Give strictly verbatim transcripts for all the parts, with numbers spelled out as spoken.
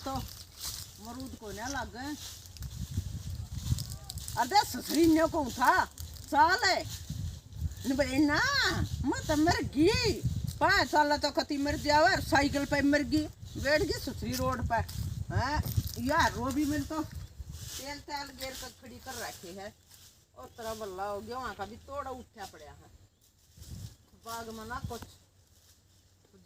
तो मरूद को ना लागे। अरे ससुरी ने को उठा, चाल है। न भाई ना, मैं तो मर गई। पाए चाल तो कती मर जावे, और साइकिल पे मर गई, बैठ गई ससुरी रोड पे। हैं, यार रो भी मैंने तो तेल तेल गेर कर खड़ी कर रखी है। और तेरा बल्ला हो गया, वहाँ का भी तोड़ा उठा पड़ा है। बाग में ना कुछ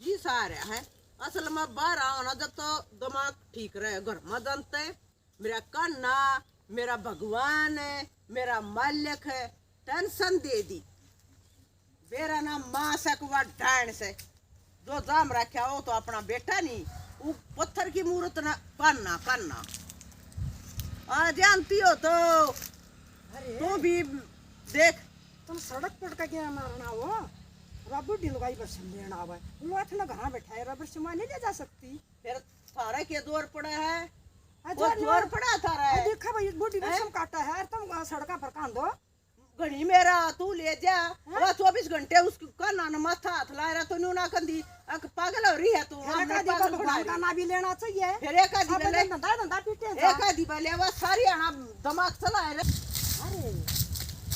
जी सा आ रहा है। असल में बाहर आओ ना, जब तो दिमाग ठीक रहे, घर में जानते हैं, मेरा कान्हा, मेरा भगवान है, मेरा मालिक है, टेंशन दे दी। बेरा ना माँ से कुआ डायन से, जो जाम रखा हो तो अपना बेटा नहीं, वो पत्थर की मूरत ना, कान्हा, कान्हा। आ जानती हो तो अरे। तू भी देख। तुम सड़क पर का क्या मारना हो? रबर ढिलवाई बस लेना आवे। वो हाथ ना घरा बैठा है, रबर से मां नहीं ले जा सकती। फिर थारा के जोर पड़ा है? हाँ, वो जोर नहीं जोर है। पड़ा थारा हाँ, है। देखा भाई, बूढ़ी हैं? रस्म काटा है, और तुम सड़का पर कांदो। घणी मेरा तू ले जा। हैं? वो चौबीस घंटे उसकी काना न माथा हाथ ला रहा, तो न्यू ना कंदी। अक पागल हो रही है तू, फिर हमने एक आधी पागल बना भगवान का रही। नाम भी लेना चाहिए। फिर एक आधी आप बले, धंधा, धंधा पीटे जा। एक आधी बले, वो सारी आना दिमाग चला है रे। अरे,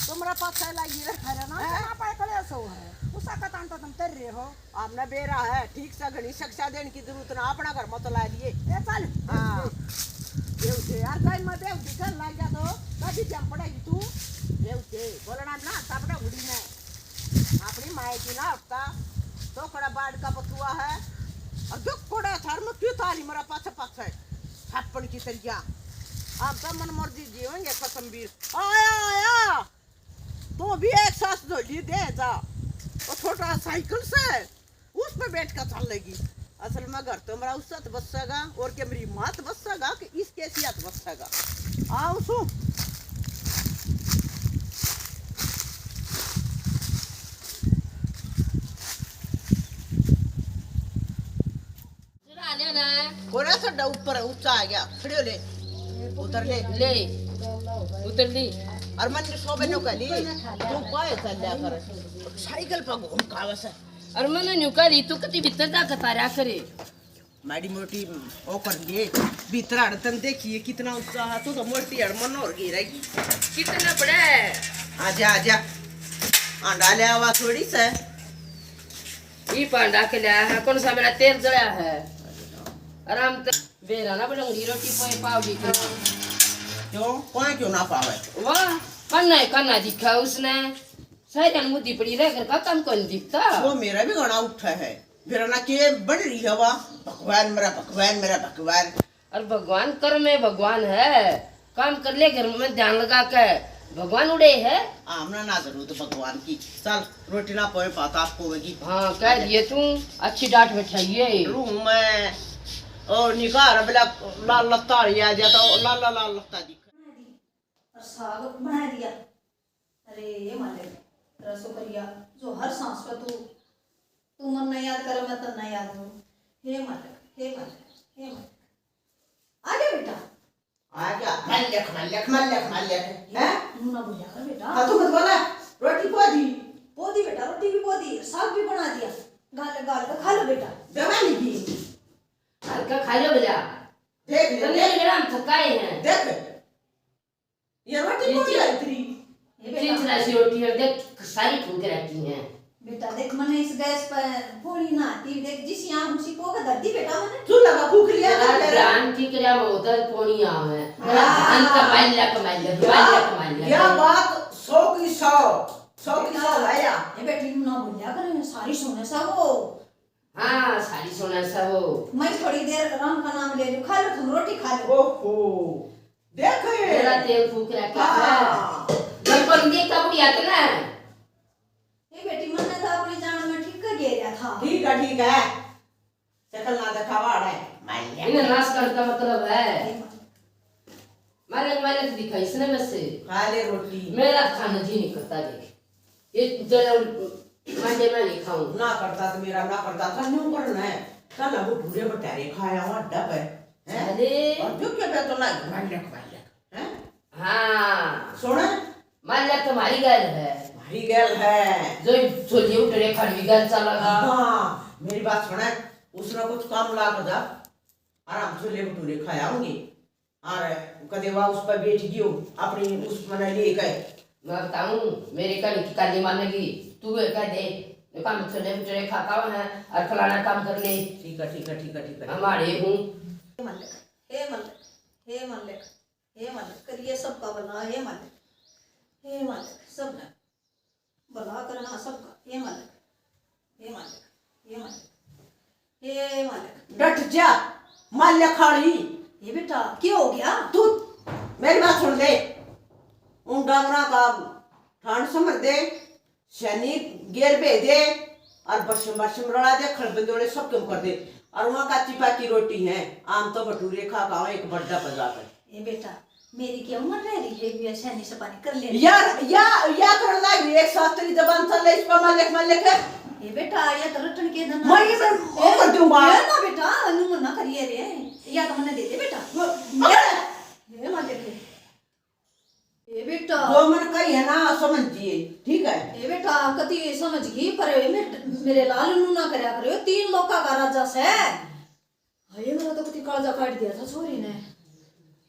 तुमरा पाछा लागी रे। अरे ना, हैं? ना पाए कलेश हो है। उसा का तान तो तुम कर रहे हो। आपने बेरा है, ठीक से घणी शिक्षा देने की जरूरत ना, अपना घर मत ला लिए। ए, चल। हाँ। बेवते, यार, टाइम में बेवती कर लाग जा तो, कभी जम पड़ेगी तू। बेवते, बोलना ना, तब ना उड़ी में। अपनी माय की ना हफ्ता, तो कड़ा बाड़ का पथुआ है। और जो कोड़ा थार में क्यों ताली मरा पाछे पाछे, छापन की तरिया। आप तो मन मर्जी जीवेंगे कसम बीर। आया, आया। तो भी एक सांस झोली दे जा। वो छोटा साइकिल से, उस पे बैठ कर चल लेगी। असल में घर तो मेरा उससे तो बसेगा, और क्या मेरी माँ तो बसेगा कि इसके सिया तो बसेगा। आओ सो। कोरा सड्डा ऊपर है, ऊंचा आ गया। खड़े हो ले। उतर ले। ले। उतर ली। और मन ने सोबे नो कली, तू पाए चल जा कर। साइकिल पर घूम कावस है। और मन न्यू कली, तू कति भीतर जा कतारा करे। माड़ी मोटी ओ कर लिए, भीतर अड़तन देखिए कितना ऊंचा है, तू तो मोटी अड़ मन और गिरेगी। कितना बड़ा है? आजा, आजा। आंडा ले आवा थोड़ी सा। ई पांडा के लाया है, कौन सा मेरा तेल जला है? आराम तो बेरा ना बलंगी रोटी पोए पाव दी के। क्यों? कोई क्यों ना पावे? वाह, कन्ना है, कन्ना दिखा उसने। सारी मुद्दी पड़ी रह, घर का काम कौन दिखता? वो मेरा भी घना उठा है। मेरा ना के बन रही हवा, भगवान मेरा, भगवान मेरा, भगवान। और भगवान कर में भगवान है, काम कर ले घर में ध्यान लगा के, भगवान उड़े है। हमने ना जरूरत भगवान की। चल, रोटी ना पोए, बात आपको होगी। हाँ, कह दिए तू, अच्छी डांट बैठाइए। रूह में और निकार बला लाल लत्ता आ जाता, लाल लाल लत्ता दिख। और साग बना दिया। अरे हे मालिक, तेरा शुक्रिया जो हर सांस पे तू, तू मन्ने याद करे, मैं तन्ने याद करूं। हे मालिक, हे मालिक, हे मालिक। आ गया बेटा? आ गया। मालिक, मालिक, मालिक, मालिक। हैं? मुंह ना बोलिया कर बेटा। हाँ, तू मत बोला। रोटी पो दी। पो दी बेटा, रोटी भी पो दी, साग भी बना दिया। गाल, गाल का खा लो बेटा। दवा नहीं की। हल्का खा लो बेटा। देख ले, तन्ने देख। मेरा हम थकाए हैं। देख। ये रोटी ये कौन चिन-, लाई तेरी? ये बेटा। चिनचिना सी रोटी है, देख, सारी फूक रखी है। बेटा, देख, मैंने इस गैस पर फोड़ी ना थी, देख, जिस यहाँ उसी को के धर दी, बेटा, मैंने। चूल्हा का फूक लिया तेरा था तेरा। ध्यान की क्रिया में उधर कोनी आवे। हाँ। अंत माल्या कमाल्या, माल्या कमाल्या। यह बात सौ की सौ, सौ की सौ बेटा, है या? ये बेटी, ना बोलिया कर, सारी सुने सा वो। हाँ, सारी सुना सब। मैं थोड़ी देर राम का नाम ले लूं, खा लो तुम, रोटी खा लो। ओहो, देख ये। मेरा तेल फूक रखा है। हाँ। जब पर ये कब याद ना है? ये बेटी, मैंने तो अपनी जान में ठीक कर गया था। ठीक है, ठीक है। शकल ना दिखावा अड़े। मार लिया। इन्हें नाश करने का मतलब है। मालिक, मालिक दिखा इसने बस। खा ले रोटी। मेरा खाना जी नहीं करता, देख। ये जरा मांडे में नहीं खाऊं। ना करता तो मेरा ना करता था, न्यू करना है। कल वो भूरे भटारे खाया हुआ डब है, हैं? अरे। और जो क्या कहता ना, मालिक, मालिक, हैं? हाँ। सुन। मालिक तुम्हारी गैल है। हमारी गैल है। जो छोली उठरे खड़वी गैल चला। हाँ, मेरी बात सुन, उसने कुछ काम ला के जा। आराम छोले भटूरे खाया होंगे। और कदे वा उस पर बैठ गयो, अपनी उस मना लिए गए। मैं बताऊं, मेरे कहने की काली मानेगी, तू ये कह दे, मैं काम छोले भटूरे खाता है और फलाना काम कर ले। ठीक है, ठीक है, ठीक है, ठीक है। हमारे हूँ। हे मालिक, हे मालिक, हे मालिक, हे मालिक, करिए सबका भला, हे मालिक, हे मालिक, सब भला करना सबका, हे मालिक, हे मालिक, हे मालिक, हे मालिक। डट जा, माल्या खाली। ये बेटा, क्या हो गया? तू मेरी बात सुन ले। उन डांगरा का ठाण समर दे, सैनी गेर भेज दे, और बसम बसम रला दे, खलबंदोले सब क्यों कर दे। और वहाँ काची पाकी रोटी है, आम तो भटूरे खा खाओ एक बड्डा बजा कर। ए बेटा, मेरी क्या उम्र रह रही है भी ऐसे नहीं सपानी कर ले? यार, या, या कर लाग रही है, एक शास्त्री जबान चल रही, इस पर मलिक, मलिक है। ए बेटा, ये तो रटन के धन मरी मैं ओ कर दूंगा। ये ना बेटा, अनु मना करिए रे, या तो मने दे दे बेटा। वो, ये, ये मत देखे। ए बेटा। जो मन कही है ना, समझ जिए, ठीक है? ए बेटा, कति समझ गई, पर ए मेरे, मेरे लाल नू ना करया करो, तीन लोका का राजा से। हाय, मेरा तो कति कालजा काट दिया था छोरी ने।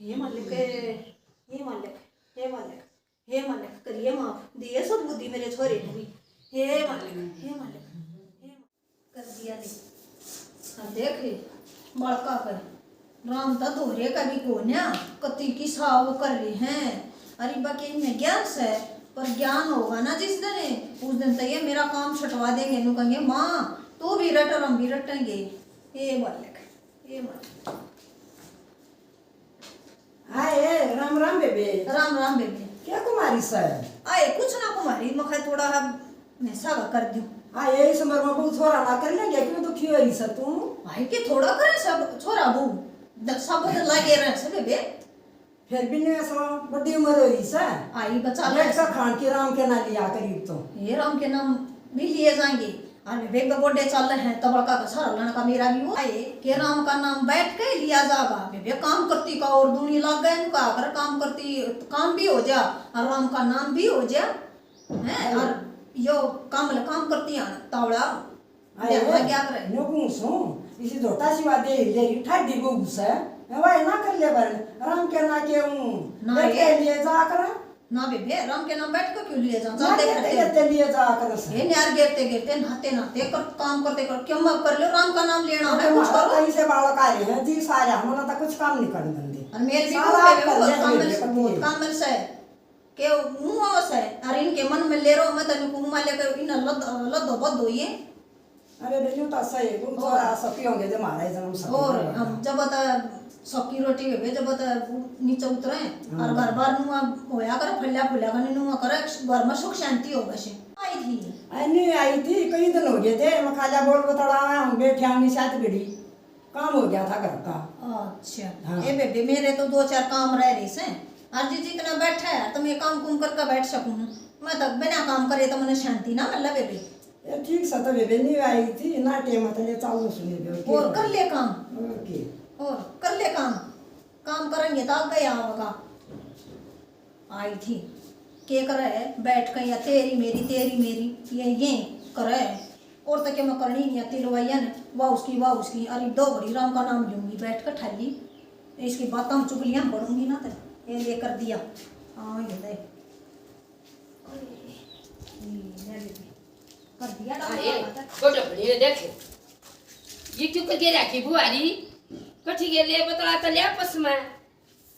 हे मालिक, हे मालिक, हे मालिक, हे मालिक, करिए माफ, दिए सद्बुद्धि मेरे छोरे ने भी। हे मालिक, हे मालिक, हे मालिक, कर दिया रे। अब देख, बड़का कर, राम तो धोरे का भी कोन्या, कति की साव कर रहे हैं। अरे बाकी इनमें ज्ञान से, पर ज्ञान होगा ना जिस दिन, उस दिन तो ये मेरा काम छुटवा देंगे। नु कहेंगे, "माँ, तू भी रट और हम भी रटेंगे।" हे मालिक, हे मालिक। आए, राम राम बेबे। राम राम बेबे। क्या कुमारी सै? आए, कुछ ना कुमारी, मखा थोड़ा हा मैं सागा कर दूं। आए, इस उम्र में बहू छोरा ना कर लेंगे, क्यों दुखी हो रही सै तू? भाई के थोड़ा करे सब छोरा बहू, द-, सब तो लागे रहे सब बेबे। फिर भी नहीं ऐसा, बड़ी उम्र हो रही सै। आई बचा ले। बैठ कर खान के राम के ना लिया करीब तो। ये राम के नाम भी लिए जाएंगे। अरे बेबे गोडे चल रहे हैं, तबड़का का सारा लड़का मेरा भी हो। आए, के राम का नाम बैठ के लिया जागा। बेबे काम करती का और दूनी लाग गए, इनका अगर काम करती, काम भी हो जा और राम का नाम भी हो जा, हैं? और यो काम ल-, काम करती है तावड़ा। आए, बेबे क्या करे? न्यू कहूं सूं, इसी झोटा सी बात दे ले रही, ठाडी बहू से। मैं भाई ना कर ले बर, राम के ना के हूं, ना बैठ ये। के लिए जा कर। ना बेबे, राम के नाम बैठ के क्यों लिए जा? ना चलते गिरते फिरते। गिरते लिए जा कर से। हे न्यार गिरते गिरते, नहाते नहाते, कर, काम करते कर, क्यों मत कर लो? राम का नाम लेना है, कुछ करो। कहीं से बालक आ रहे हैं जी, सारे हम ना तो कुछ काम नहीं करने देंगे। और मेरे भी सारा बहुत काम कर ले, बहुत काम मेरे मिल, से बहुत काम मिल से। के मुंह से, और इनके मन में ले रो, मैं तने कहूं, मैं लेकर इन लद-, लदो बद होइए। अरे बेबे, यूं तो सही, तुम और थोड़ा सखी होंगे जो हमारा ही जन्म सखी और होगा। हम जब बता सौखी रोटी बेबे, जब बता नीचे उतरे, हाँ। और घर बार नुआ होया कर, फल्या फुल्या कर नुआ कर, घर में सुख शांति हो बस। आई थी? अरे नहीं आई थी, कई दिन हो गए थे, मैं खाला बोल बतड़ा, हम बैठे हमने साथ घड़ी, काम हो गया था घर का। अच्छा। हाँ। ए बेबे, मेरे तो दो चार काम रह रहे से, और जी जितना बैठा है तो मैं काम कुम करके बैठ सकूं, मैं तो बिना काम करे तो मैंने शांति ना मिला बेबे। ये ठीक सा तो बेबे नहीं आई थी ना, टेम तो ले चालू सुने दे, और और कर ले काम। और के? और कर ले काम, काम करेंगे तो आगे आओगा। आई थी, के करे है बैठ के या तेरी मेरी, तेरी मेरी, ये, ये करे है। और तो के मैं करनी नहीं आती लुगाइया ने, वाह उसकी, वाह उसकी। अरे दो घड़ी राम का नाम लूंगी बैठ के ठाली, इसकी बातों में चुगलियां बढ़ूंगी ना तो। ये ले कर दिया, हाँ ये ले। कर दिया अरे, डाल। गोटो बनी ने देख। ये क्यों करके रखी बुआरी? कठी के ले बतला तो ले आपस में।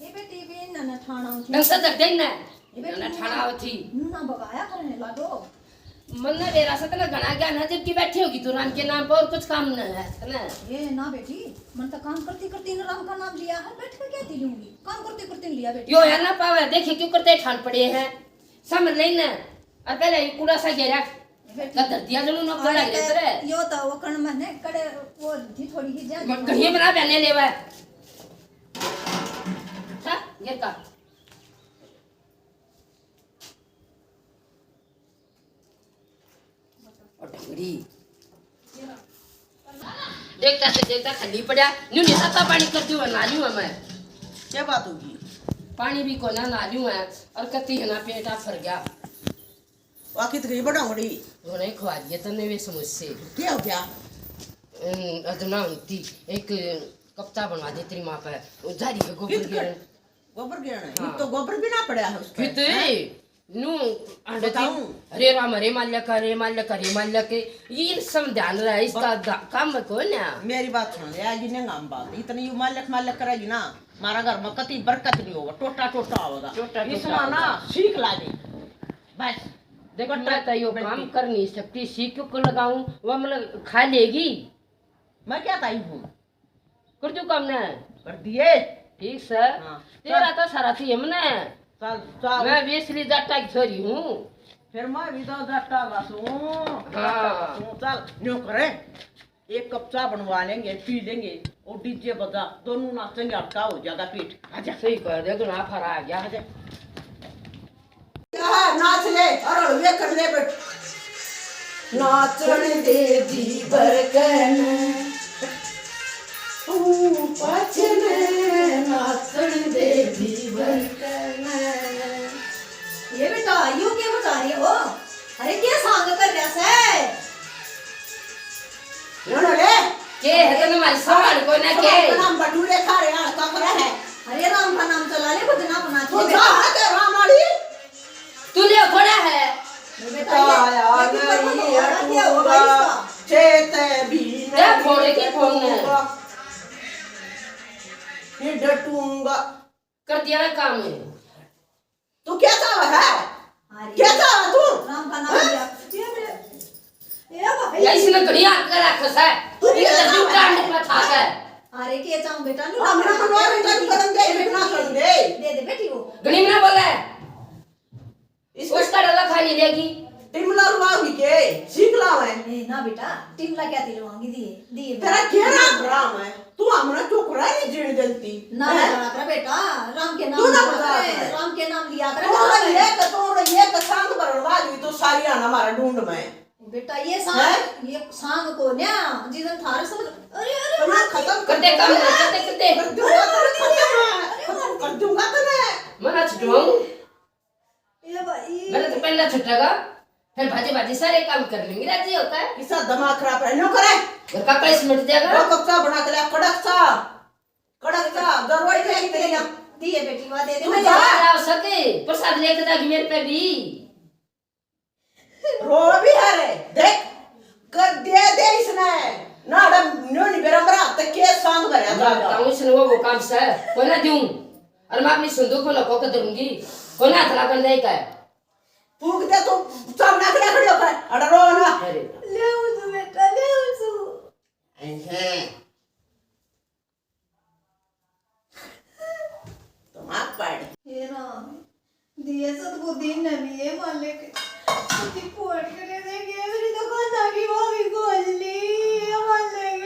ये बेटी भी नन्ना ठाणा उठी। नन्ना तो दे ना। ये बेटी नन्ना ठाणा उठी। नू ना बगाया करने लागो। मन ना बेरा से तो ना घना ज्ञान है, जबकि बैठी होगी तू राम के नाम पर और कुछ काम ना है, है ना? ये ना बेटी, मन तो काम करती करती ना राम का नाम लिया है, बैठ कर क्या दी लूंगी? काम करती करती लिया बेटी। यो है ना पावे, देखे क्यों करते ठान पड़े हैं। समझ नहीं ना। और पहले ये कूड़ा सा घेरा। ये बेटी। का धर दिया जणू नौकर अरे लग रहे ते तेरे। यो तो वो कण में ने कड़े वो थी थोड़ी ही जान। घड़िया बना बहने लेवा। था, ये का। और ढंगड़ी। देखता से देखता खाली पड़ा। न्यू नहीं सत्ता पानी कर दूं, ना लूं मैं। क्या बात होगी? पानी भी कोना, ना लूं है। और कती है ना, पेट आ फर गया। आखिर तो गई बड़ा ढंगड़ी। उन्हें खवा दिए तन्ने वे समोसे। क्या हो गया? अम, अदना होती। एक कप चा बनवा दे तेरी माँ पे। वो जा रही है गोबर कित गिरन। गोबर गिरन है? हाँ। तो गोबर भी ना पड़ा है उस पे, कित हैं? नू अंडे बताऊं? हरे राम, हरे मालक, हरे मालक, हरे मालक। ये सब ध्यान रहा, इसका ब- दा- काम में कोई ना। मेरी बात सुन ले, आज इन्हें नाम बात, इतनी यू मालक, मालक करेगी ना, हमारा घर में कती बरकत नहीं होगा, टोटा, टोटा होगा। टोटा, टोटा इसमें ना होगा। सीख ला दे, बस। देख, बट्टा मैं तो यो बल्कि काम कर नहीं सकती, सीख क्यों को लगाऊं? वो मतलब खा लेगी। मैं क्या ताई हूँ? कर दू काम ने? कर दिए। ठीक से। हाँ। तेरा चल। तो सारा थी हमने। चल, चल। मैं बेसली जाटा की छोरी हूँ। फिर मैं भी तो जाटा का सूं। हाँ। जाटा का सूं। चल, न्यू करें। एक कप चाय बनवा लेंगे, पी लेंगे और डीजे बजा, दोनों नाचेंगे, हल्का हो जाएगा पेट। आजा। सही कह दे, तू ना फरा आ गया। आजा। क्या है? नाच ले और हलवे कर ले बेट। नाचण दे जी बरकन, तू पाछे ने नाचण दे जी बरकन। ये बेटा, यो के बजा रही हो? अरे, के सांग कर रहा सै? लो, लो, ले। के है तने मारी संभाल को ना के? राम का नाम बटूरे खा रहे हैं, का करे है? अरे, राम का नाम चला ले, भजना बना तू के जा, बेटा। हट, राम वाली। तू ले थोड़ा है। बेटा, ये, काया ये कितना नहीं बड़ा हो गया हटूंगा, इसका? चेते भी दे नहीं फोड़े की फोन ने। हटूंगा। ये डटूंगा। कर दिया ना काम है। तू क्या चाहता है? अरे, क्या चाहता तू? राम का नाम लिया। ये रे, ए भाई। या इसने घड़ी हाथ कर रखा है। तू ये क्या तो चाहता है? कांड पर था है। अरे, के चाहूं बेटा, न्यू अपना ना मनोरंजन करन दे, इतना करन दे। दे दे बेटी वो। घड़ी ना बोले। इसका उसका डला खा नहीं लेगी। टिमला लुआओगी के? सीख लावे। ए, ना बेटा, टिमला क्या दिलवाऊंगी, दिए, दिए तेरा बेटा। घेरा हराम है। तू हमने टुकड़ा नहीं जीण देती। ना हैं? बजाया कर बेटा, राम के नाम तू ना लिया बजाया कर, कर। राम के नाम लिया कर तू ना। रही है कि तू रही है कि सांग भरण वाली तो सारी आना हमारा ढूंढ में। बेटा, ये सांग, हैं? ये सांग को ना, जिस दिन थारे समझ, अरे, अरे, तो मैं अरे, खत्म कर करते काम दूंगा। करते, करते। कर दूंगा, अरे, खत्म है। अरे, खत्म कर दूंगा तने। मना छुटवाऊं। ए भाई। मेरा तो पहला छुटेगा, फिर भाजी भाजी सारे काम कर लेंगे, राजी होता है। किसा दिमाग खराब है, न्यू करे। घर का कलेश मिट जाएगा। वो कब सा बना के ला, कड़क सा, कड़क सा, दरवाई ले के तेरी। दिए बेटी, वा दे दे। तू जा। जा सके, प्रसाद लेके जागी मेरे पे भी। रो भी है रे, देख, कर दे दे इसने। ना अड़म न्यू नहीं बेरा मरा, तो के सांग भरया मैं जाएगा। बताऊं इसने वो, वो काम से, कोई ना दूं। और मैं अपनी संदूक में लको के धरूंगी, कोई ना हाथ लागन दे का। फूक दे तू, सब ना खड़ा खड़ी होकर, अड़ा रो ना। अरे। ले उस बेटा, ले उस। ऐसे। दिमाग पाड़। हे राम, दिए सतबुद्धि ने भी, हे मालिक, सच्ची खोट करे दे, के मेरी दुकान आगे वो भी खोल ली, हे मालिक।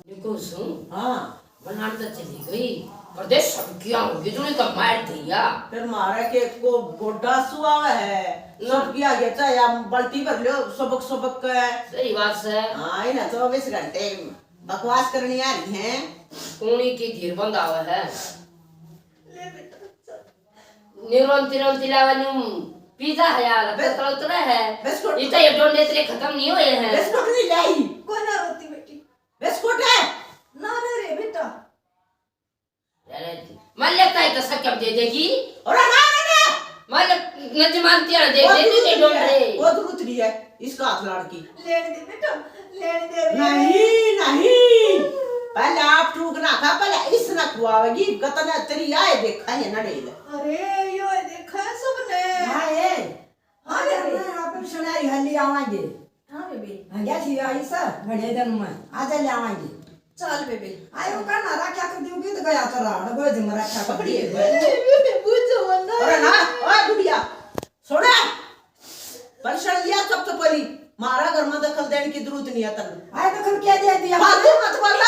देखो सुन। हाँ। बनान तो चली गई, परदेस सब क्या होगी, तूने तो मार दिया। फिर मारा के को गोड्डा सुआवे है, ना। सब किया गया, चाहे आप बाल्टी भर लो, सबक सबक का है। सही बात है। हाँ, इन्हें चौबीस घंटे बकवास करनी आ रही है। कूणी की धीर बंद आवे है। ले बेटा, चल। न्यू रोंती रोंती लावा न्यू पीजा है यार, बस। पतला उतरा है। बिस्कुट। इतना ये डोंडे तेरे खत्म नहीं हुए हैं। बिस्कुट नहीं लाई। कोई ना रोती बेटी। बिस्कुट है। ना रे, रे बेटा। अरे, मालिक ताई तो सक्यम दे देगी। अरे ना, ना, ना। मालिक न जमानती आ दे वो दे, दे, दे, डोंडे। वो जरूरत नहीं है, इसका हाथ लाड़ की। लेने दे बेटा, लेने दे रे। नहीं, नहीं। पहले आप टूक ना खा, पहले इस ना खुआवेगी, कतना तेरी आए देखा ये ना डेल। अरे, यो है देखा है सबने। हाँ, ये। हाँ, हाँ, बेबे। मैं आप सुनाई हल्ली आवांगे। हाँ, बेबे। हाँ, क्या थी आई सा, बड़े दिन में। आजा ले आवांगे। चल, बेबे। आयो का ना रखा कर दियो, कित गया तो राड़, गोद में रखा कर पकड़िए। दियो। बेबे, बुझो ना। अरे ना, ओ बुढ़िया, सुना। परेशान लिया कब तो परी, मारा घर में दखल देने की जरूरत नहीं है तन्ने। आए दखल क्या दे दिया? फालतू मत बोल।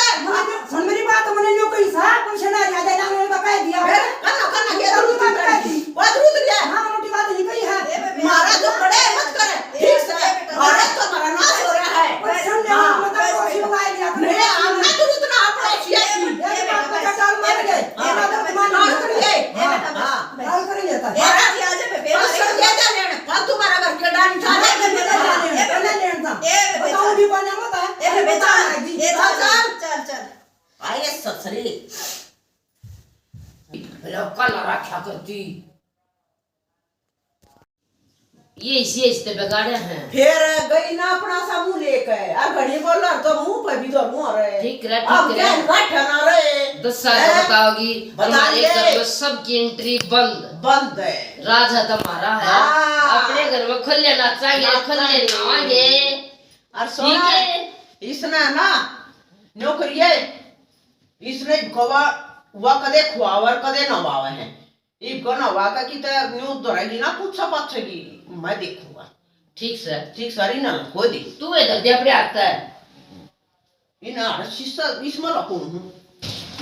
सुन मेरी बात, मैंने न्यू कही सा, परेशान आ जाए ना, मैंने तो कह दिया। फिर? करना, करना, ये तो जरूरत बात नहीं। कह दी। वो जरूरत क्या है? हाँ, रोटी बात नहीं कही है। ए बेबे, मारा जो पड़े मत करे। ए ठीक से। बेबे, भारत तो हमारा नाश हो रहा है। परेशान नहीं, हाँ। मतलब, कोई सिलाई लिया, नहीं, हम ना जरूरत ना अपने किया की। ये बात का चाल मार के। हाँ। ये बात का मान लो। हाँ, हाँ। बाल कर लेता है। ए, आज, आज, ए, ए, ए, फालतू मारा घर के डांड उठा ले। ए, ए, ए, ए, ए, ए, बताओ, भी बना मत है। ए, ए, ए, बता। अरे, लौका ना रखा करती। ये इसी इस ते बिगाड़े हैं। फिर गई ना अपना सा मुंह लेके, और घड़ी बोला तो मुंह पे भी धरूं। अरे ठीक रहे, अब ठीक रहे। क्या बैठा ना रहे। दस साल का हैं? बताओगी, बताओगे। हमारे घर में सबकी एंट्री बंद। बंद है। राज है तुम्हारा है। हाँ। अपने घर में खुले नाचांगे, नाचांगे। खुले नहाएंगे। और सुनो, ठीक है? इसने ना नौकरी है, इसने कवा, वह कदे खुआवर कदे नवावे है। इब को नवा का की तो न्यू धरेगी ना, पूछा पाछेगी, मैं देखूंगा। ठीक सर। ठीक सर, इन्हें को दे। तू इधर दे अपने हाथ है। इन्हें हर शीशा इसमें रखूं हूँ।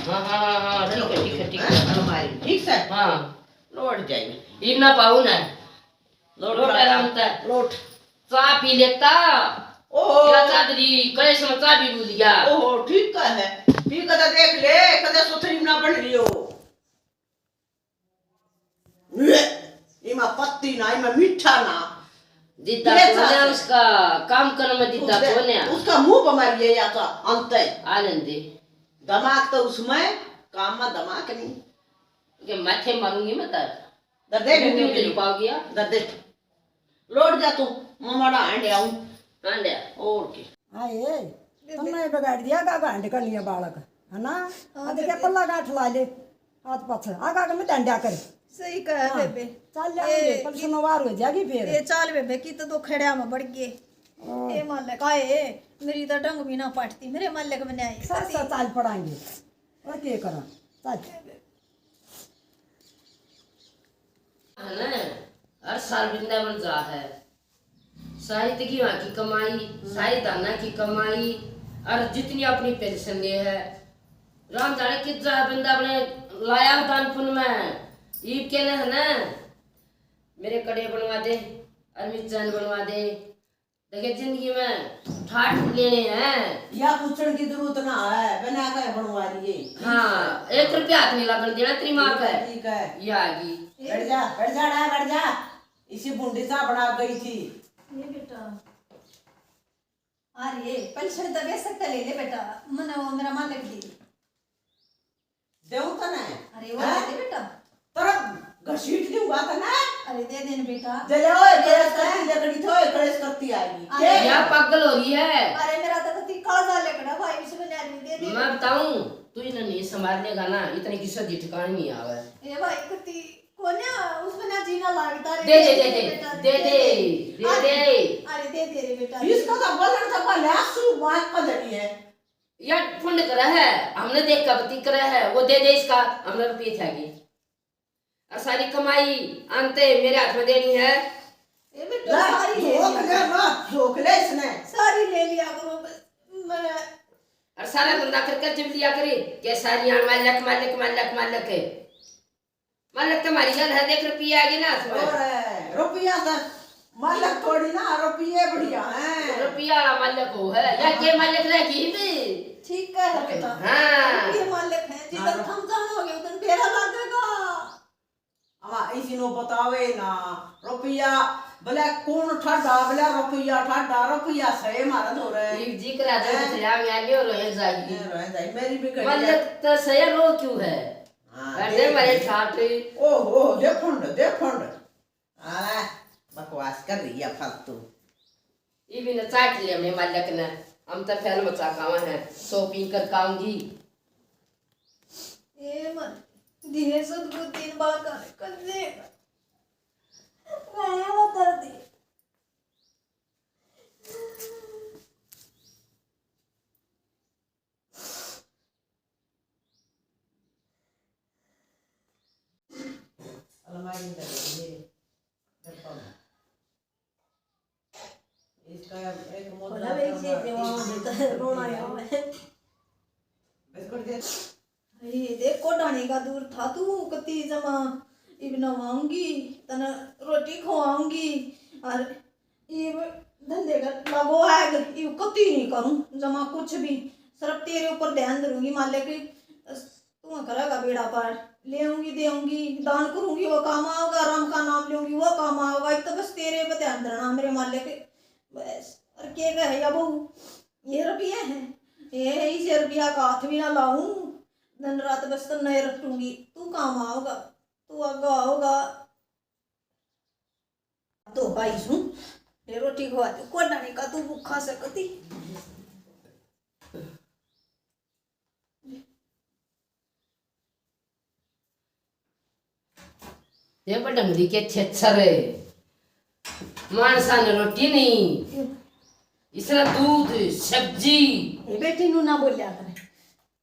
हाँ, हाँ, हाँ, हाँ, ठीक है, ठीक है, ठीक है। हैं? अलमारी, ठीक सर? हाँ। लौट जाएगी। इब ना पाऊ ना। लौट लौट लौट। आराम से। लौट। चाय पी लेता। ओहो। क्या चादरी, कलेश में चाय भी भूल गया। ओहो, ठीक का है। पी के तो देख ले, कदे सुथरी ना बन रही हो। इमा पत्ती ना, इमा मीठा ना। दीदा ये कोन्या चाय। उसका काम करने में दीदा उसके, कोन्या। उसका मुंह बीमारी है या तो अंत है। आ लेंदे। दिमाग तो उसमें, काम में दिमाग नहीं। ये माथे मारूंगी मैं तर। दर्दे तू भी नहीं मिल पाओगी यार। दर्दे। लौट जा तू, मैं माड़ा हांड आऊं। हांड आ। और के? आए, तुमने बिगाड़ दिया का गांड का लिया बालक, है ना? हाँ, अब क्या बेबे। पल्ला गांठ ला ले, हाथ पाछे, आगा के मैं डंडा कर। सही कहा हाँ, बेबे। चल जाओगे, ए, कल की-, सुनवार हो जाएगी फिर। ए, चाल बेबे, की तो दो खड़िया में बढ़ गए। और ए मालिक, आए, मेरी तो डंग भी ना पाटती, मेरे मालिक में नहीं आई। सर, सर, चाल पड़ाएंगे। और के करा? चल। है ना? हर साल वृंदावन जा है। सारी तकी वहाँ की कमाई, सारी दाना की कमाई, और जितनी अपनी पेंशन दे है। राम जाने कित जा वृंदावन लाया दान पुण्य में। ईब कहना है ना, मेरे कड़े बनवा दे, और मिर्चान बनवा दे। देखे, जिंदगी में ठाठ लेने हैं। या पूछण की जरूरत ना है, बिना कहे बनवा लिए। हाँ, एक रुपया हाथ नहीं लगन देना तेरी माँ का। ठीक है। ये आ गई। बैठ जा, बैठ जा, डा, बैठ जा। इसी बूंदी सा बना गई थी। ये बेटा। अरे, पेंशन तो बेशक ले ले बेटा, मने वो मेरा मालिक दी। देऊं तने? अरे वो हैं? दे दे बेटा। तेरा घसीट दूंगा तने। अरे दे दे न बेटा। दे ले, ओए, दे कलेश दे। करती लकड़ी थी, ओए, कलेश करती आएगी। अरे। के? या पागल हो रही है। अरे मेरा तो कति कालजा लकड़ा भाई, उसमें नहीं दे दे। मैं बताऊं, तू इन्हें नहीं संभाल लेगा ना, इतने की सदी ठिकाने नहीं आवे। ए भाई कति कोन्या, उसमें ना जीना लागता रे। दे दे, दे दे, बेटा, दे दे, दे अरे, दे। अरे दे दे रे बेटा। इसका तो बदन तो पहले आंसू बात पड़ रही है। या फंड करा है, हमने देख के बती करा है, वो दे दे इसका, हमने रुपये थे आगे। और सारी कमाई अंत मेरे हाथ में देनी है। ए बेटा, ला, सारी ले झोंक लिया। ले, ला, झोंक ले इसने। सारी ले लिया करो, बस, मैं और सारा धंधा कर कर जब लिया करे, के सारी आन मालक, मालक, मालक, मालक है। मालक तो हमारी गल है, देख रुपये आ गए ना हाथ में। और रुपया तो मालक थोड़ी ना, रुपये बढ़िया हैं। रुपया वाला मालक हो है, या के मालक रह गई भी। ठीक है बेटा। हाँ। रुपये मालक है, जिधर हाँ। थम जाओगे उधर बेरा लगेगा। अब इसी नो बतावे ना, रुपया, भले कौन ठाडा, भले रुपया ठाडा, रुपया सही मारा धोरे। जी करा दे, हैं? चला गया, लियो रोए जाएगी। ये रोए जाएगी, मेरी भी घड़ी मालक तो सही रो क्यों है? हाँ, अरे देख। मरे ठाट। ओह, ओह, दे फंड, दे फंड। हाँ, बकवास कर रही है फालतू। ये भी न चाट लिया हमने मालक ने। हम तो फैल मचा खावा है, shopping कर खाऊंगी। ए मन, दिए सदगुरु तीन बार कर, कर देगा। मैं बता दी। अलमारी में धर दे, डब्बा में। इसका एक मोटा बोला भाई, सा ये जवाब देता है, रोना यहाँ है। बिस्कुट दे। ये देख, कोडानी का दूर था तू, कती जमा इब नवाऊंगी, तने रोटी खवाऊंगी, और इब धंधे का लागो आग, इब कती नहीं करूं जमा कुछ भी, सिर्फ तेरे ऊपर ध्यान धरूंगी मालिक। तू करेगा बेड़ा पार, लेऊंगी, देऊंगी, दान करूंगी, वो काम आओगा, राम का नाम लूंगी, वो काम आओगा। एक तो बस तेरे पे ध्यान धरना मेरे मालिक, बस। और के कहे या बहू, ये रुपये हैं, ये है, इसे रुपया का हाथ भी ना लाऊं, दिन रात बस तन्ने रटूंगी, तू काम आओगा, तू आगा आओगा। तो भाई सू, ये रोटी खवा दे, कोना नहीं का तू भूखा से कती। ये बडंगरी के छेछर, मानसा ने रोटी नहीं, इसने दूध, सब्जी। ए बेटी, नू ना बोल्या करे।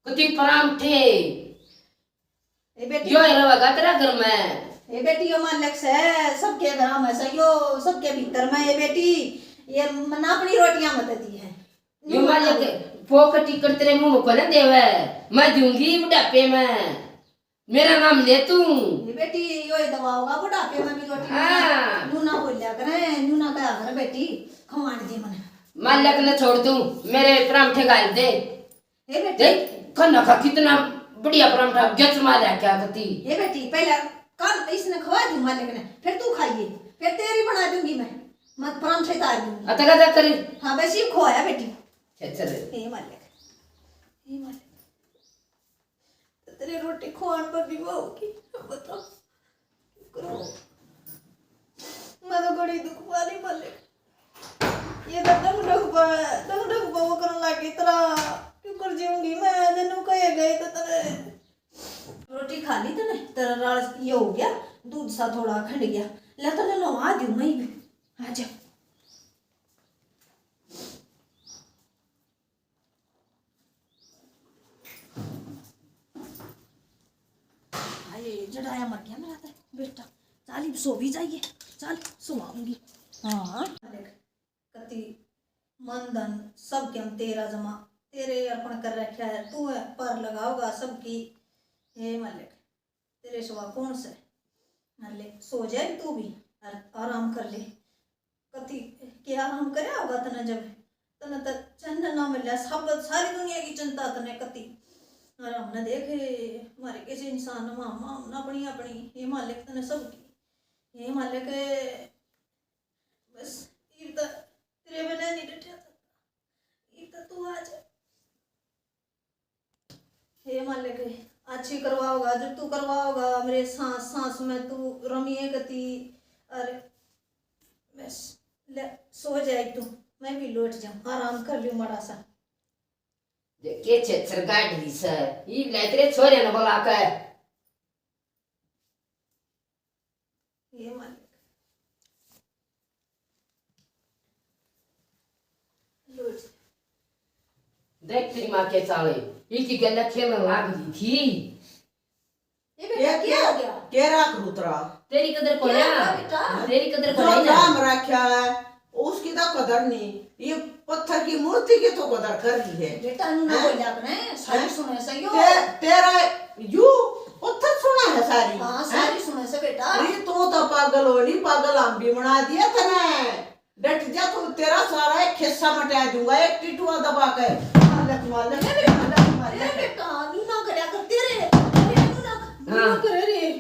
कती परांठे। ए बेटी, यो ही रहेगा तेरा घर में। ए बेटी, यो मालिक से, सबके घर में से, यो सबके भीतर में। ए बेटी, ये मना अपनी रोटियां मत दी है। यो मालिक फोकट टिकट तेरे मुंह में कोने देवे, मैं दूंगी बुढ़ापे में। मेरा नाम ले तू। ये बेटी, यो ही दवा होगा बुढ़ापे में भी रोटी। हाँ। नू ना बोल्या करे, नू ना कहा करे बेटी, खवान दे मने। मालिक ने छोड़ तू, मेरे परांठे घाल दे। ए बेटी। देख, कन्ना का कितना बढ़िया परांठा गच मार रहा क्या कती। ए बेटी, पहले कल तो इसने खवा दूं मालिक ने, फिर तू खाइए, फिर तेरी बना दूंगी मैं, मत परांठे तार दूंगी। अतगा जा करे। हाँ, बस ये खोया बेटी। अच्छा, चल। हे मालिक, हे मालिक, तो तेरे रोटी खुआन पर भी वो होगी, बता। करो। मैं तो बड़ी दुख पा रही मालिक। ये तो डंग डंग पा, डंग डंग पा वो करने लग गई, तेरा क्यों कर जीऊंगी मैं, जन्नू कहे गए तो तेरे। रोटी खा ली तने, तेरा राल ये हो गया, दूध सा थोड़ा खंड गया। ले तने नवा दूं मैं भी। आ जा। हाय, जड़ाया मर गया मेरा तो बेटा। चाल, इब सो भी जाइए। चाल, सुवाऊंगी। हाँ। देख, कति मन धन सब के हम तेरा जमा, तेरे अर्पण कर रखा है। तू है पार लगाओगा सबकी। हे मालिक, तेरे सिवा कौन से? अरे ले, सो जाए तू भी और आराम कर ले। कति के आराम करे होगा तने, जब तने तो चैन ना मिला, सब सारी दुनिया की चिंता तने कति। और हमने देख, हमारे किसी इंसान माँ, माँ हमने अपनी, अपनी, हे मालिक तने सबकी, हे मालिक, बस इब तो तेरे बिना नहीं डटिया था, इब तो तू आ जा। हे मालिक, अच्छी करवाओगा, जो तू करवाओगा, मेरे सांस सांस में तू रमिए कती। अरे बस, ले, सो जाए तू, मैं भी लौट जाऊं, आराम कर लूं माड़ा सा। देखे छेछर गाड़ी से, ई ले तेरे छोरे ने बुला के। हे मालिक। लो जी। देख तेरी माँ के चाले, इनकी गल्ला खेलने लाग रही थी। ये बेटा, ये क्या हो गया? के राख रुतरा? तेरी कदर को क्या ना? हुआ बेटा? तेरी कदर को जो नहीं ना? काम रखा है, उसकी तो कदर नहीं। ये पत्थर की मूर्ति की तो कदर कर रही है। बेटा, नू ना हैं? बोल्या अपने, सारी हैं? सुने सही हो। ते-, तेरा यू पत्थर सुना है सारी, हाँ, हैं? सारी सुने से बेटा। अरे, तू तो पागल हो, नहीं पागल, हम भी बना दिया तने। डट जा तू, तेरा सारा एक खिस्सा मिटा दूंगा, एक टिटुआ दबा के। मालिक, मालिक, ए बेटा, मालिक, मालिक। ए बेटा, नू ना करया कर तेरे। अरे, नू ना, नू ना हाँ। करे रे।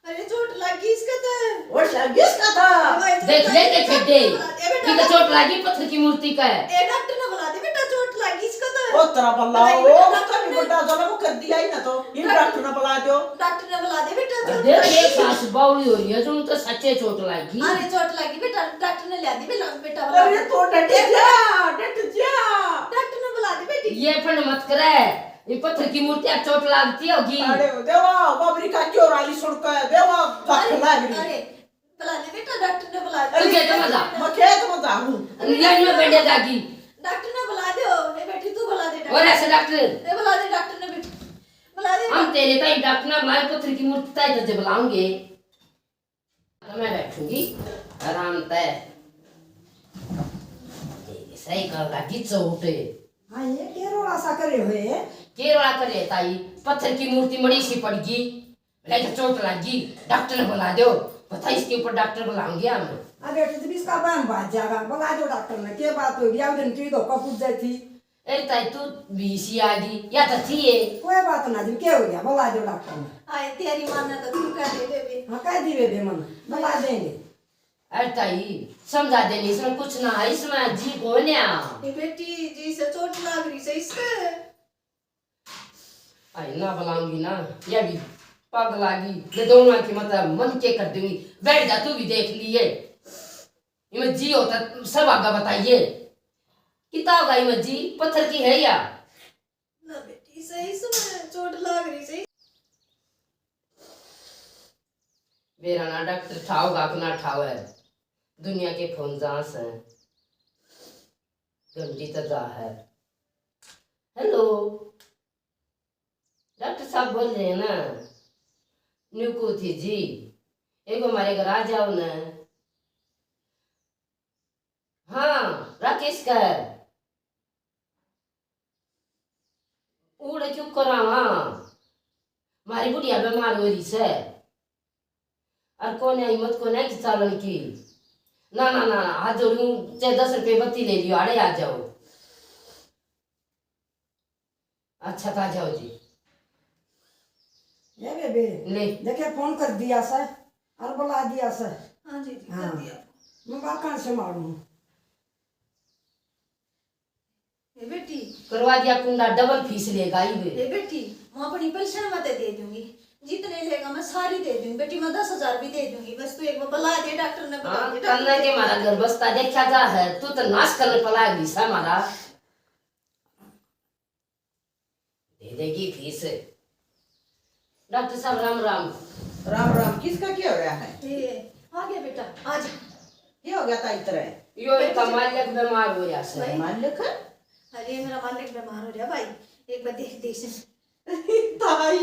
अरे चोट लग गई इसका तो। और लग गई इसका था। भाई, चोट देख, लग देख गई, के खेदे। डॉक्टर ने बुला दे बेटा। इधर चोट लगी, पत्थर की मूर्ति का है। ए डॉक्टर ने बुला दे बेटा, चोट लग गई इसका तो। ओ तेरा बल्ला, भाई, ओ डॉक्टर उसका भी ने बड़ा जुल्म कर दिया ही ना तो। ये डॉक्टर डॉक्टर ने बुला दो। डॉक्टर ने बुला दे बेटा, चोट देख, लग देख, गई। सास बावली हो रही है, जो तो सच्चे चोट लगी। अरे चोट लगी बेटा, डॉक्टर ने ले दी बेटा, बेटा बुला अरे दे। तो डट जा, डट जा। डॉक्टर ने बुला दे बेटी। ये फंड मत करे, ये पत्थर की मूर्ति आप चोट लागती होगी। अरे देवा, बाबरी का क्यों राली सुन के, देवा, धक अरे, लाग रही। अरे, बुला ले बेटा, डॉक्टर ने बुला ले। अरे, तू खेत में जा। मैं खेत में जाऊँ। अरे, या नहीं, मैं बेटे जागी। डॉक्टर ने बुला दे, ओ, ए बेटी, तू बुला दे डॉक्टर। और ऐसे डॉक्टर? ए, बुला दे डॉक्टर ने बेटी। बुला दे हम डॉक्टर। तेरे ताई डॉक्टर ना बुलाए, पत्थर की मूर्ति ताई तुझे बुलाऊंगे। तो मैं बैठूंगी आराम तै। तेरे सही कर लागी चोट। हाँ, ये के रोला सा करे हुए? के रोला करे ताई? पत्थर की मूर्ति मड़ी सी पड़ गई। ले तो चोट लग गई, डॉक्टर ने बुला दो। पता इसके ऊपर डॉक्टर बुलाऊंगे हम। अरे तो जब इसका बहन भाग जाएगा, बुला दो डॉक्टर ने। के बात होगी? अब दिन की धोखा पूछ जाती। अरे ताई, तू भी इसी आ गई, या तो थी ये। कोई बात ना जी, क्या हो गया? बुला दो डॉक्टर ने। आए, तेरी माँ ने तो तू कह दे बेबे। हाँ, कह दी बेबे, मन बुला देंगे। अरे ताई, समझा देनी, इसमें कुछ ना है, इसमें जी को न्या। ये बेटी जी से चोट लाग रही से इसके। आई ना बुलाऊंगी ना, या भी पागल आ गई। ये दोनों की मतलब मन के कर दूंगी। बैठ जा, तू भी देख लिए। इमे जी होता सब आगा बताइए। कितना होगा इमे जी? पत्थर की है या? ना बेटी, सही समय चोट लाग रही सही। बेरा ना डॉक्टर ठाओगा कि ना ठावे, दुनिया के फोन जहाँ से घंटी तो जा है। हेलो, डॉक्टर साहब बोल रहे हैं ना? न्यू को थी जी, एक हमारे घर आ जाओ ना। हाँ, राकेश का है। उड़े क्यों करावा? मारी बुढ़िया बीमार हो रही से। और कोने हिम्मत कोने की चालन की। ना, ना, ना, हाथ जोड़ू, चाहे दस रुपये बत्ती ले लियो, आड़े आ जाओ। अच्छा, तो आ जाओ जी। ये बेबे, ले। देखे, फोन कर दिया से, और बुला दिया से। हाँ जी, जी, कर हाँ। दिया। मैं बात कहाँ से मारूँ? ए बेटी। करवा दिया कुंडा, डबल फीस लेगा ही बे। ए बेटी, मैं अपनी पेंशन में ते दे दूंगी, जितने लेगा मैं सारी दे दूंगी बेटी, मैं दस हजार भी दे दूंगी, बस तू एक बार बुला दे डॉक्टर ने, बुला हाँ, दे डॉक्टर तन्ने के ने। हमारा घर बसता देखा जा है, तू तो नाश करने पला गई सा हमारा। दे देगी फीस। डॉक्टर साहब, राम राम। राम राम। किसका क्या हो रहा है? ये, आ गया बेटा, आ जा। क्या हो गया ताई तेरे? यो इनका मालिक बीमार हो रहा है। भाई। मालिक? अरे, मेरा मालिक बीमार हो रहा भाई, एक बार देख, देख से। ताई।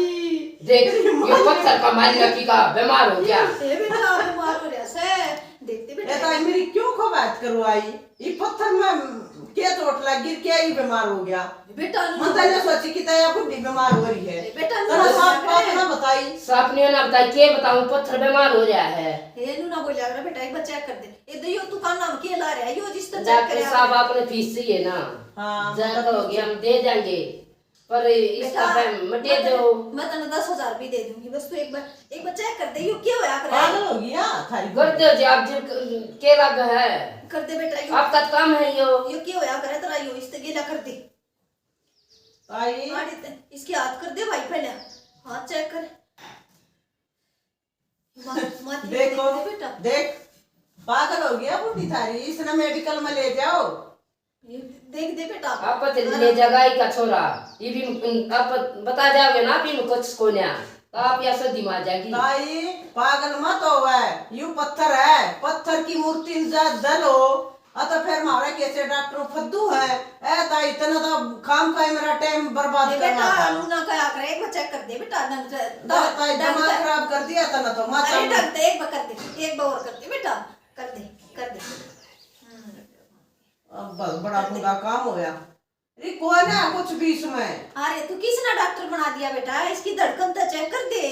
देख, ये पत्थर का मालिक की का बीमार हो गया। ये बेटा बीमार हो रहा से। देखते बेटा। ए ताई, मेरी क्यों को बात करवाई? ये पत्थर में क्या चोट लग गई, क्या ही बीमार हो गया? बेटा, मैं तो ये सोची कि ताई बुढ़ी बीमार हो रही है। बेटा, तेरा साफ बात ना बताई। साफ नहीं ना बताई, के बताऊं, पत्थर बीमार हो रहा है। ये नू ना बोलिया कर बेटा, एक बार चेक कर दे। ए दे, यो तू कान नाम के ला रहा है, यो जिस तरह चेक डॉक्टर करे। साहब, आपने फीस चाहिए ना? हाँ, जाकर हो गया, हम दे देंगे, पर इसका बेटा, मैं दे दो। मैं तने दस हजार भी दे दूंगी, बस तू एक बार, एक बार चेक कर दे, यो क्या होया करे? पागल हो गया थारी कर दो जी, आप जी के लग है। कर दे बेटा, यो आपका तो काम है यो। यो क्या होया करे तेरा, यो इस तगेला कर दे। ताई। आड़े ते, इसके हाथ कर दे भाई पहले, हाथ चेक कर। मा-, माथी देखो, देख दे बेटा। देख, पागल हो गया बूढ़ी थारी, इसने मेडिकल में ले जाओ। ये देख दे बेटा। आप तो ले जाएगा ही का छोरा, ये भी आप बता जाओगे ना, भी कुछ कोन्या, तो आप या सदी मार जाएगी। ताई, पागल मत होवे, यू पत्थर है, पत्थर की मूर्ति न जा दल हो, आ तो फिर म्हारा कैसे डॉक्टर फद्दू है। ए ताई, तने तो खाम खाई मेरा टाइम बर्बाद ये करना बेटा, था। नू ना कहा करे, एक बार चेक कर दे बेटा, ढंग से। ता-, ताई, ढंग दिमाग से। खराब कर दिया तने तो, माँ अरे, चल। ढंग से एक बार कर दे, एक बार और कर दे बेटा, कर दे, कर दे। हम्म। अब ब-, बड़ा बुरा काम होया। अरे, कोई ना, कुछ भी इसमें। अरे, तू किसने डॉक्टर बना दिया बेटा? इसकी धड़कन तो चेक कर दे।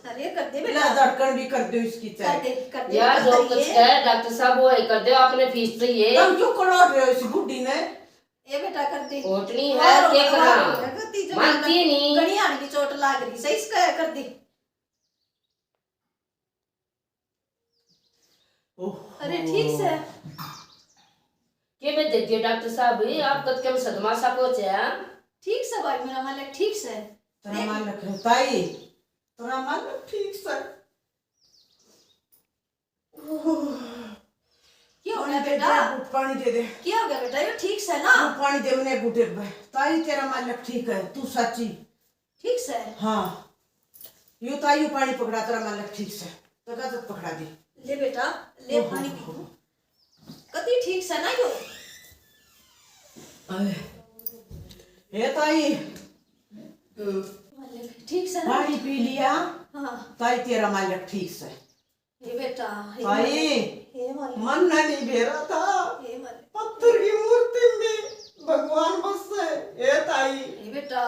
अरे, कर दे बेटा। ले, धड़कन भी कर दो इसकी चेक। कर दे, कर दे, यार, जो कुछ कहे डॉक्टर साहब, वो ही कर दो, आपने फीस चाहिए। तुम क्यों करोट रहे हो इस बुढ़ी ने? ए बेटा, कर दे। ओटनी है, के करा? मानती नहीं। घणी आने की चोट लाग रही सही, इसका कर दे। ओहो। अरे, ठीक से। के भेज दिए डॉक्टर साहब, आप कद के सदमा सा पहुंचे हैं? ठीक से भाई, मेरा मालिक ठीक से। तेरा मालिक है ताई, तेरा मालिक ठीक से। ओहो। क्या हो गया बेटा? पानी दे दे। क्या हो गया बेटा? ये ठीक से ना? वो पानी दे मने घुटे पे। ताई, तेरा मालिक ठीक है, तू साची। ठीक से? हाँ। यो ताई, यो पानी पकड़ा, तेरा मालिक ठीक से। तो गाजत पकड़ा दे। ले बेटा, ले ओहो। पानी पी तू। कति ठीक से ना यो? अरे। हे ताई। मालिक, ठीक से ना? पानी पी लिया? हाँ। ताई, तेरा मालिक ठीक से। हे बेटा, हे ताई, मालिक, हे मालिक। मन ना नहीं बेरा था। हे मालिक। पत्थर की मूर्ति में भगवान बस है। हे ताई। हे बेटा।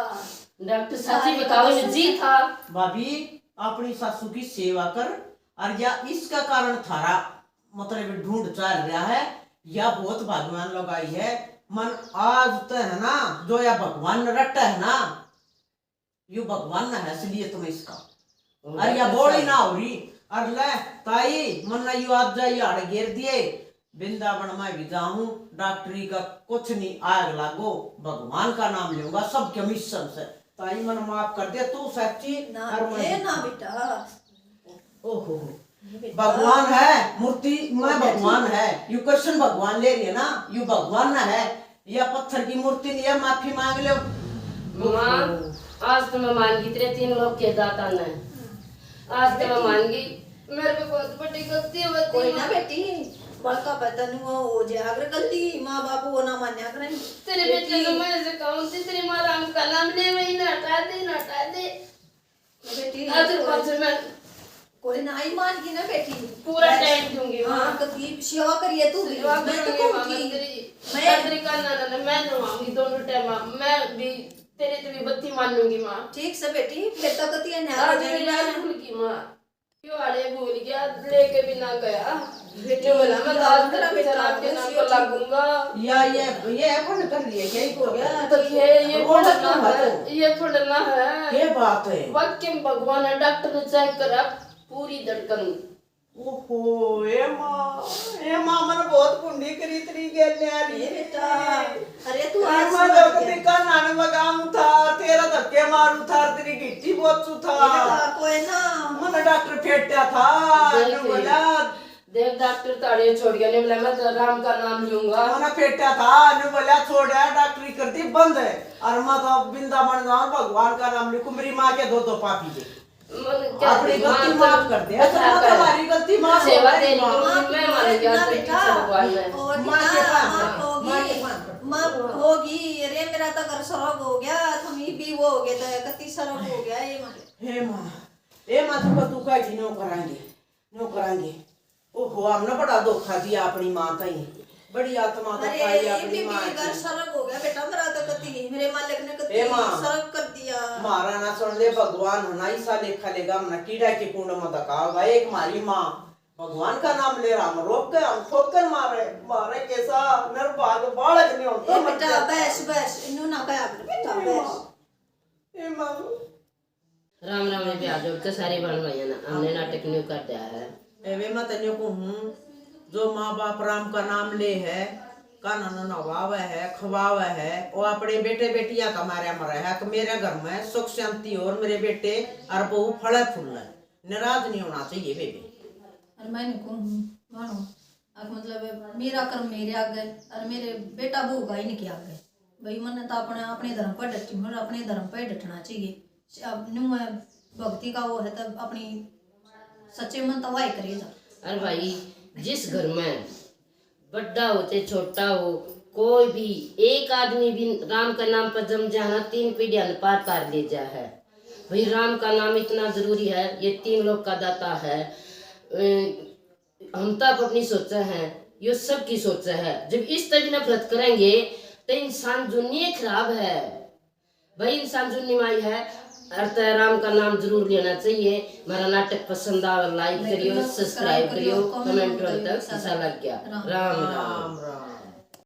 डॉक्टर साची ताई बताओ, ये जी था। भाभी, अपनी सासू की सेवा कर, और या इसका कारण थारा, मतलब, ढूंढ चल रहा है, या बहुत भाग्यवान लोग आई है। मन आज तो है ना, जो या भगवान ने रटा है ना, यो भगवान ने है असलियत में इसका। और अरे, या बोली ना हो रही। अरे ले, ताई, मन्ना यो आज जा, ये हाड़ घेर दिए। वृंदावन में भी जाऊं, डॉक्टरी का कुछ नहीं, आग लागो, भगवान का नाम लूंगा, सबके मिशन से। ताई, मन माफ कर दे, तू सच्ची ना, और मैं ए ना बेटा। ओहो, नहीं बेटा। भगवान है, मूर्ति में भगवान है। यू कृष्ण भगवान ले रही है ना, यू भगवान ना है, या पत्थर की मूर्ति नहीं है, माफी मांग लो। माँ, आज तो मैं मान गई तेरे तीन लोग के दाता ने। आज तो मैं मान गई, मेरे पे बहुत बड़ी गलती हो गई। कोई ना बेटी, बड़का पता नहीं वो हो जाया करे गलती, माँ बाप वो ना मान्या करें। तेरे बेटे को मैं ऐसे कहूँ थी, तेरी माँ राम का नाम ले, वही ना हटा दे, ना हटा दे। बेटी, आज कोई, पाँच में कोई ना आई मान की ना बेटी। पूरा बस टाइम दूंगी माँ। हाँ, कभी सेवा करिए तू भी। सेवा मैं तो करूंगी माँ, कहूँगी, मैं तेरी। मैं तेरी कान्ना ना, ना, मैं नवाऊंगी दोनों टाइम माँ। मैं भी तेरे तो भी बत्ती मान लूंगी माँ। ठीक से बेटी, फिर तो कती अन्याय हो आज मेरी जाएगी। आज भूल गई माँ। क्यों आले भूल गया, लेके भी ना गया। बेटे बोला, मैं दाल मेरा तक बेटा चला के ना लागूंगा। या, ये, ये अपन कर लिए, क्या ही हो गया? तो ये, ये वो फंडना तो है, तो ये फंडना है। ये बात है। वाकई में भगवान है, डॉक्टर ने चेक करा, पूरी धड़कन। ओहो, ए माँ, ए माँ, मन बहुत पुण्य करी तेरी गेल्या री। ए बेटा, अरे तू ए आज माँ, मत लोग गया। टिका नान मगाऊं था, तेरा धक्के मारू था, तेरी गिट्टी बोचू था। ए बेटा, कोई ना। मन डॉक्टर फेटा था, देख नु बोला। देख डॉक्टर ताड़ियो छोड़ गया, ने बोला मैं तो राम का नाम लूंगा। मन फेटा था, नु बोला छोड़ा, डॉक्टरी कर दी बंद। और मैं तो वृंदावन जाऊं, भगवान का नाम लिखूं, मेरी माँ के दो दो पापी दे। मन क्या अपनी गलती माफ कर दे। अच्छा, माँ, तुम्हारी गलती माफ हो गई, माँ। मैं मान गया, ना बेटा, पीछे भगवान में। माँ के पास, माँ होगी, माँ के पास। माँ होगी। अरे, मेरा तो घर स्वर्ग हो गया, तुम ये भी वो हो गए, तो कति स्वर्ग हो गया ये माँ। हे माँ, हे माँ, तुमको तू का जी न्यू करांगे, न्यू करांगे। ओहो, हमने बड़ा धोखा दिया अपनी माँ ताई। बड़ी आत्मा का अरे, खाई ये अपनी भी माँ मेरे घर की। स्वर्ग हो गया बेटा, मेरा तो कति, मेरे मालिक ने कति ए माँ। स्वर्ग कर दिया। मारा ना सुन ले, भगवान ना ऐसा लेखा लेगा, हमने कीड़ा के कुंड में धकाओगा। एक मारी माँ भगवान का नाम ले रहा, हम रोक के हम ठोकर मारे, मारे कैसा निर्भाग बालक नहीं होता, ए मर बेटा, जाता। बस, बस, इन्नू ना कहा कर बेटा, ए बस। माँ। ए माँ। राम राम रे प्यार जोड़ के सारे बहन भाइयों ने, हमने नाटक न्यू कर दिया है। एवे मैं तन्ने को हूँ, जो माँ बाप राम का नाम ले है, कान्हा ने नवावे है, खवावे है, वो अपने बेटे बेटियां का मारया मरे है कि मेरे घर में सुख शांति हो और मेरे बेटे और बहू फले फूले, नाराज नहीं होना चाहिए बेबे। और मैं इनको हूँ, मानो, अक मतलब मेरा कर्म मेरे आगे और मेरे बेटा बहू का इनके आगे। भाई, मन्ने तो अपने, अपने धर्म पर डटी हूँ और अपने धर्म पर ही डटना चाहिए। अब न्यू है, भक्ति का वो है, तब अपनी सच्चे मन तो वाही करे जा। अरे भाई, जिस घर में बड़ा हो चाहे छोटा हो, कोई भी एक आदमी भी राम के नाम पर जम जाए ना, तीन पीढ़ियां ने पार तार ले जा है। भाई, राम का नाम इतना जरूरी है, ये तीन लोक का दाता है। अ, हम तो आप अपनी सोचा है, यो सब की सोचा है। जब इस तरह नफरत करेंगे, तो इंसान जुनिये खराब है। भाई, इंसान जुन्नी माई है, और तो राम का नाम जरूर लेना चाहिए। हमारा नाटक पसंद आवे, like करियो, subscribe करियो, comment करियो, तक कैसा लग गया। राम राम। राम राम।